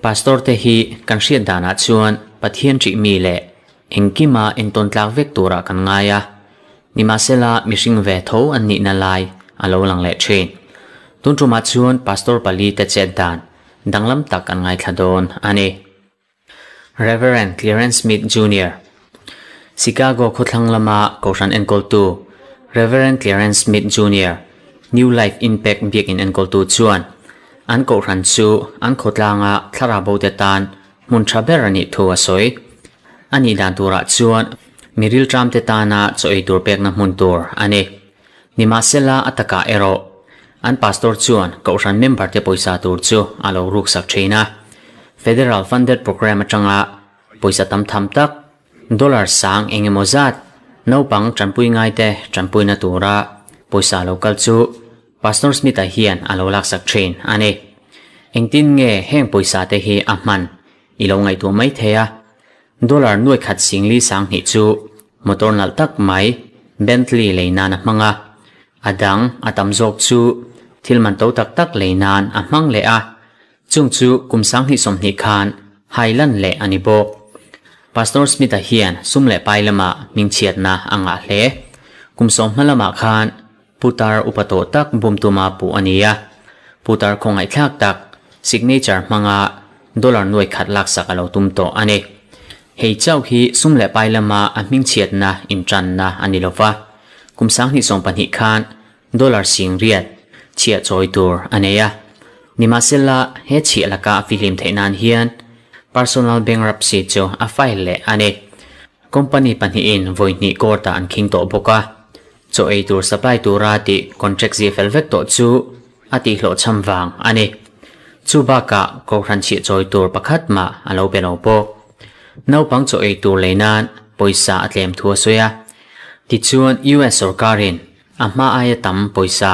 Pastor te hi kan hriat danah chuan Pathian ṭih mi leh engkima entawn tlak vek turah kan ngai a, nimahsela mihring ve tho an nihna lai a lo lang leh ṭhin. Tun ṭumah chuan Pastor pali te chet dan danglam tak an ngaithla dawn a ni. Rev. Clarence Smith Junior, Chicago khawthlang lama Kohhran enkawltu Rev. Clarence Smith Junior, New Life Impact biakinn enkawltu chuan an kohhran chu an khawtlanga thlarau bote tan hmun tha ber a nih thu a sawi. A nih dan turah chuan mi rilṭamte tana chaw ei tur pekna hmun tur a ni. Nimahsela a takah erawh an pastor chuan kohhran member te pawisa tur chu a lo ruksak thin a. Federal funded program atanga pawisa tam tham tak dollar sang eng emaw zat naupang tanpui ngaite tanpuina tura pawisa lo kal chu Pastor Smith-a hian a lo laksak thin a ni. Engtin nge heng pawisa te hi a hman i lo ngaihtuah mai thei a? Dollar nuai khat singli sanghnih chu motor nalh tak mai Bentley lei nan a hmang a, a dang a tam zawk chu thil man to tak tak lei nan a hmang leh a, chung chu kum sanghnih sawmhnih khan hai lan leh a ni bawk. Pastor Smith-a hian sum leh pai lamah hmingchhiatna a ngah hle. Kum sawm hma lamah khan Putar upa tawh tak bumtuma puh a ni a, putar khawngaihthlak tak signature hmanga dollar nuai khat laksak a lo tum tawh a ni. Hei chauh hi sum leh pai lama a hmingchhiatna intanna a ni lova, kum sanghnih 12 khan dollar sing riat chhiah chawi tur a nei a. Nimahsela, he chhiah laka a fihlim theih nan hian personal bankruptcy chu a file leh a ni. Company pahnihin vawi hnih court-ah an khing tawh bawk a. Chaw ei tur supply tura tih contract zia fel vek tawh chu a tihhlawhchham vang a ni. Chu bakah Kohhran chhiah chawi tur pakhat mah a lo be lo bawk. Naupang chaw ei tur lei nan pawisa a tlem thu a sawi a. Tichuan US sorkarin a hma aia tam pawisa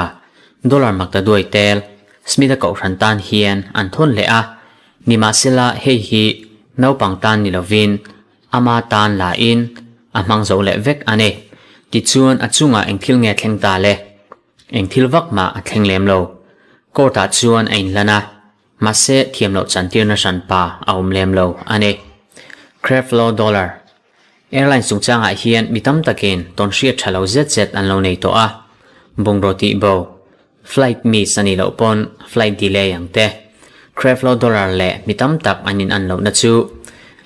dollar maktaduai tel Smith-a Kohhran tan hian an thawn leh a. Nimahsela hei hi naupang tan ni lovin Ama tan la in a hmang zo leh vek a ni. Tichuan a chungah eng thil nge thleng ta le? Eng thil vak mah a thleng lem lo. Court ah chuan a inhlan a, mahse thiam loh chantirna hranpa a awm lem lo a ni. Creflo Dollar Airlines chungchangah hian mi tam takin tawnhriat tha lo zet zet an lo nei tawh a, bungraw tih bo, flight miss a nih loh pawn flight delay ang te, Creflo Dollar leh mi tam tak an in an lohna chu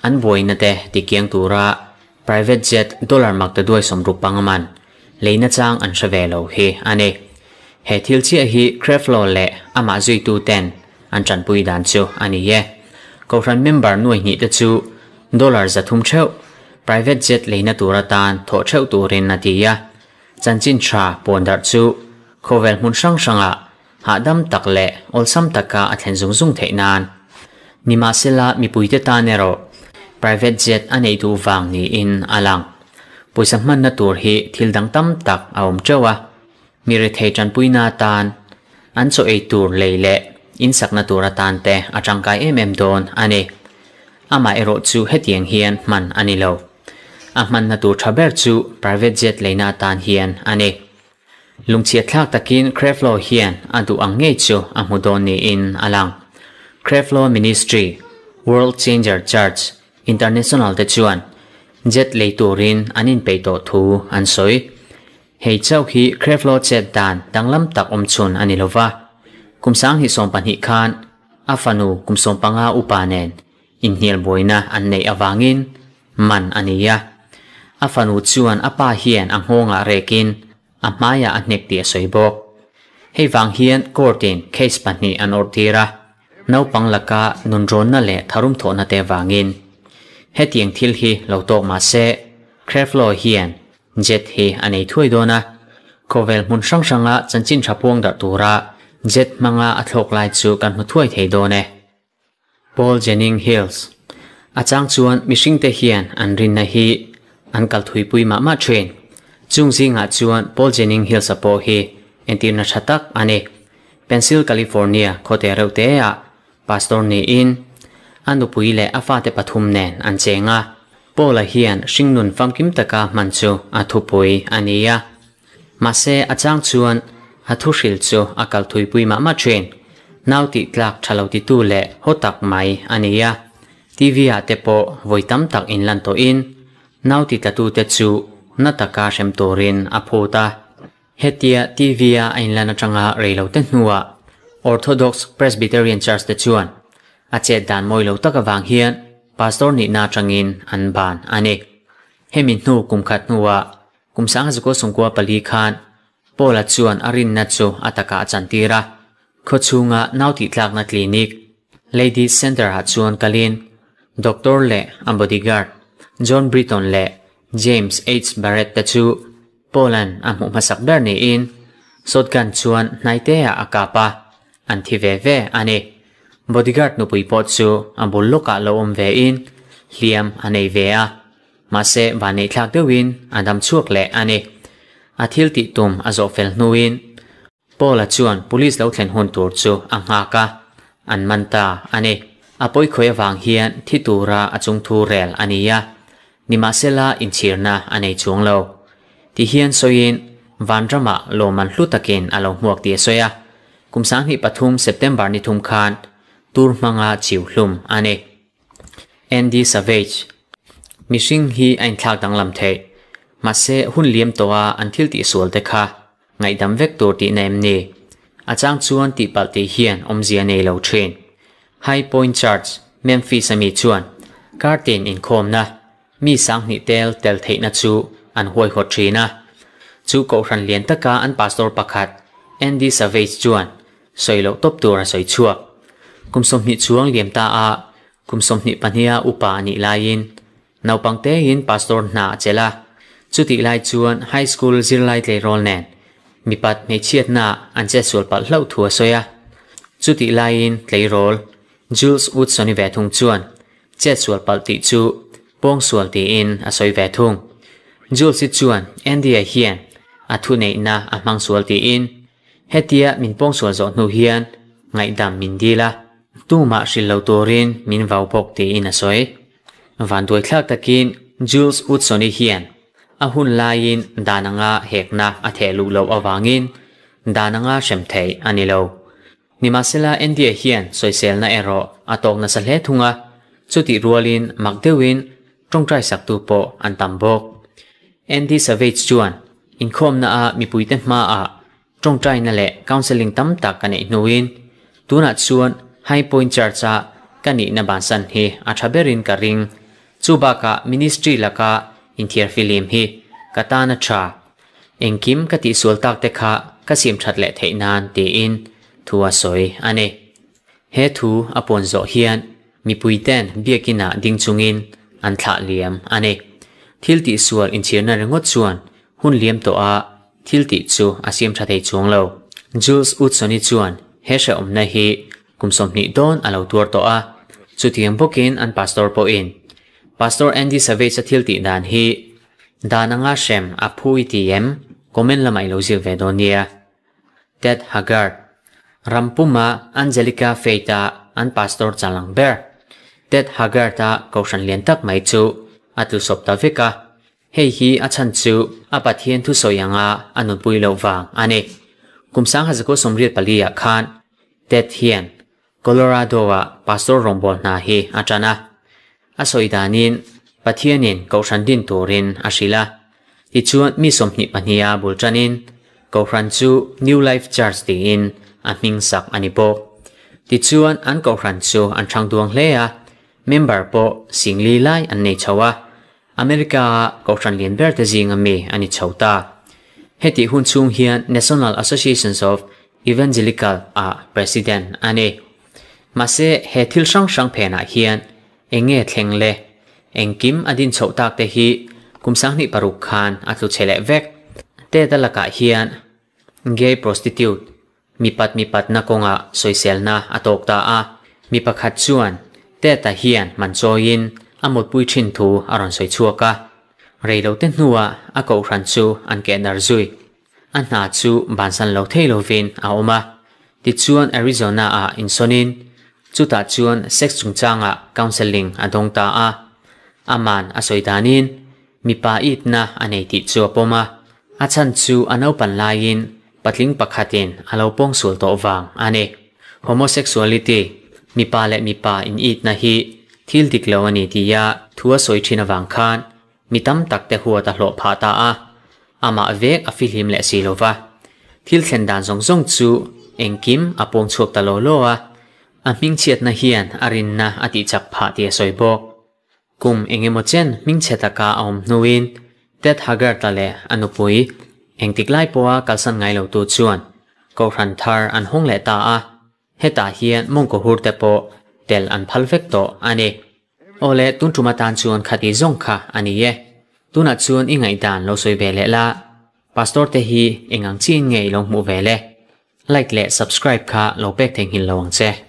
an buaina te ti kiang tura private jet dollar mak ta duai 60 panga man leina chang an hre ve lo hi a ni. He thil chiah hi Creflo leh amah zuitu ten an tanpui dan chu a ni e. Kohhran member nuai hnih te chu dollar 300 theuh private jet leina tur atan thawh theuh turin a ti a. Chanchin tha puan darh chu khawvel hmun hrang hrangah hahdam tak leh awlsam taka a thlen zung zung theih nan. Nimahsela mipuite tan erawh private jet a neih duh vang niin a lang. Pawisa hmanna tur hi thil dang tam tak a awm teuh a, mi rethei tanpuina atan an chaw ei tur lei leh insakna tur atan te a tangkai em em dawn a ni. Amah erawh chu hetiang hian hman a ni lo. A hmanna tur tha ber chu private jet leina atan hian a ni. Lungchhiat thlak takin Creflo hian a duh ang ngei chu a hmu dawn niin a lang. Creflo Ministry, World Changer Church International te chuan jet lei turin an inpeih tawh thu an sawi. Hei chauh hi Creflo chet dan danglam tak awm chhun a ni lova. Kum 2020 khan a fanu kum 15 upa nen inhnial buaina an neih avangin man a ni a. A fanu chuan a pa hian a nghawngah rekin a hmaiah a hnek tih a sawi bawk. Hei vang hian court in case pahnih an awrh tir a, naupang laka nunrawnna leh tharum thawhna te vangin. Hetiang thil hi lo tawk mah se, Creflo hian jet hi a nei thuai dawn a, khawvel hmun hrang hranga chanchin tha puang darh tura jet hmanga a thlawk lai chu kan hmu thuai thei dawn e. Paul Jennings Hills A chang chuan mihringte hian an rinna hi an kal thuipui mah mah thin. Chung zingah chuan Paul Jennings Hills-a pawh hi entirna tha tak a ni. Pencil California khawte reuh te-ah pastor niin a nupui leh a fate pathum nen an cheng a. Paul-a hian hringnun famkim taka hman chu a thupui a ni a. Mahse, a chang chuan a thuhril chu a kal thuipui mah mah thin. Nau tih tlak tha lo titu leh haw tak mai a ni a, TV ah te pawh vawi tam tak inlan tawhin nau ti tlatute chu na taka hrem turin a phut a. Hetia TV a a inlan atanga rei lo te hnuah Orthodox Presbyterian Church te chuan a chet dan mawi lo tak avang hian Pastor nihna atangin an ban a ni. Hemi hnu kum khat hnuah kum sangzukua sungkua pali khan Paula chuan a rinna chu a takah a chantir a, khaw chhunga nau tihtlakna clinic, Ladies Centre-ah chuan kalin doctor leh a bodyguard John Britton leh James H. Barrett te chu Paul-a'n a hmuh hmasak ber niin shotgun chuan hnaiteah a kap a, an thi ve ve a ni. Bodyguard nupui pawh chu a bul lawkah lo awm vein hliam a nei ve a. Mahse, vanneihthlak deuhin a dam chhuak leh a ni. A thil tih tum a zawh fel hnuin Paul-a chuan police lo thlen hun tur chu a nghak a, an man ta a ni. A pawikhawi avang hian thi tura a chungthu rel a ni a, nimahsela inchhirna a nei chuang lo. Ti hian sawiin vanramah lawmman hlu takin a lo hmuak tih a sawi a, kum 2003 September ni thum khan tur hmanga chiu hlum a ni. Andy Savage, Mihring hi a inthlak danglam theih. Mahse, hun liam tawha an thil tihsual te kha ngaihdam vek tur tihna em ni? A chang chuan tihpalh tih hian awmzia nei lo thin. High Point Church, Memphis a mi chuan Kartin inkhawmna mi 2000 tel tel theihna chu an huaihawt thin a. Chu kohhran lian taka an pastor pakhat Andy Savage chuan sawi loh tawp tur a sawi chhuak. Kum 20 chuang liam ta a, kum 22 a upa a nih laiin naupang tein pastor hna a chelh a. Chutih lai chuan high school zirlai tleirawl nen mipat hmeichhiatna an chetsual palh hlauh thu a sawi a. Chutih laiin tleirawl Jules Woodson-i ve thung chuan chetsual palh tih chu pawngsual tiin a sawi ve thung. Jules-i chuan Andy-a hian a thuneihna a hmang sual tiin Hetia min pawngsual zawh hnu hian ngaihdam min dil a, tumah hrilh lo turin min vau bawk tiin a sawi. Vanduaithlak takin Jules Woodson-i hian a hun laiin dan anga hekna a theh luh loh avangin dan anga hrem theih a ni lo. Nimahsela Andy-a hian sawiselna erawh a tawk nasa hle thung a, chutih rualin mak deuhin tawngtai saktu pawh an tam bawk. Andy Savage chuan inkhawmna a mipuite hmaah tawngtaina leh counselling tam tak ka neih hnuin tunah chuan High Point Church-a ka nihna bansan hi a tha berin ka ring. Chu bakah ministry laka inthiar filim hi ka tan a tha. Engkim ka tihsual tak te kha ka siam that leh theih nan tiin thu a sawi a ni. He thu a puan zawh hian mipuiten biakinah ding chungin an thlah liam a ni. Thil tihsual inchhirna ringawt chuan hun liam tawh a thil tih chu a siam tha thei chuang lo. Jules Woodson-i chuan he hrehawmna hi kum 20 dawn a lo tuar tawh a, chutiang bawkin an pastor pawhin Pastor Andy Savage-a thil tih dan hi dan anga hrem a phu i ti em? Comment lamah i lo zir ve dawn nia. Ted Haggard, Rampuma Angelica Faith-a an pastor chalang ber. Ted Haggard-a kohhran lian tak mai chu a tlusawp ta vek a, hei hi a chhan chu a Pathian thusawi anga a nunpui loh vang a ni. Kum 1984 ah khan Ted hian Colorado-a pastor rawngbâwl hna hi a ṭan a. A sawi danin Pathianin kohhran din turin a hrilh a. Tichuan mi 22 a bul ṭanin kohhran chu New Life Church tiin a hming sak a ni bawk. Tichuan an kohhran chu an ṭhang duang hle a, member pawh 4000 lai an nei chho a. America-a kohhran lian ber te zinga mi a ni chho ta. Hetih hun chhung hian National Associations of Evangelical a president a ni. Mahse he thil hrang hrang phenah hian eng nge thleng le? Engkim a din chhoh tak te hi kum 2006 khan a tlu chhe leh vek. Ted-a lakah hian gay prostitute mipat mipatna kawnga sawiselna a tawk ta a. Mi pakhat chuan Ted-a hian man chawiin a mutpui thin thu a rawn sawi chhuak a. Reilo te hnuah a kohhran chu an kehnar zui. A hna chu bansan lo thei lovin a awm a. Tichuan Arizona-ah insawnin chutah chuan sex chungchangah counselling a dawng ta a. Aman a sawi danin mipa itna a nei tih chu a pawm a. A chhan chu a naupan laiin patling pakhatin a lo pawngsual tawh vang a ni. Homosexuality, mipa leh mipa in itna hi thil dik lo a ni tia thu a sawi thin avang khan mi tam tak te huat a hlawh phah ta a, amah vek a fihlim leh si lo va. Thil thlen dan zawng zawng chu engkim a pawng chhuak ta law law a, a hmingchhiatna hian a rinna a tihchak phah tih a sawi bawk. Kum engemaw chen hmingchhe taka a awm hnuin Ted Haggard-a leh a nupui engtik lai pawha kalsan ngai lotu chuan Kohhran thar an hawng leh ta a, hetah hian mawngkaw hur te pawh tel an phal vek tawh a ni. Aw le, tun tum atan chuan khati zawng kha a ni e. Tunah chuan i ngaihdan lo sawi ve leh la, Pastor te hi eng ang chiin nge i lo hmuh ve le? Like leh subscribe kha lo pek theihnghilh lo ang che.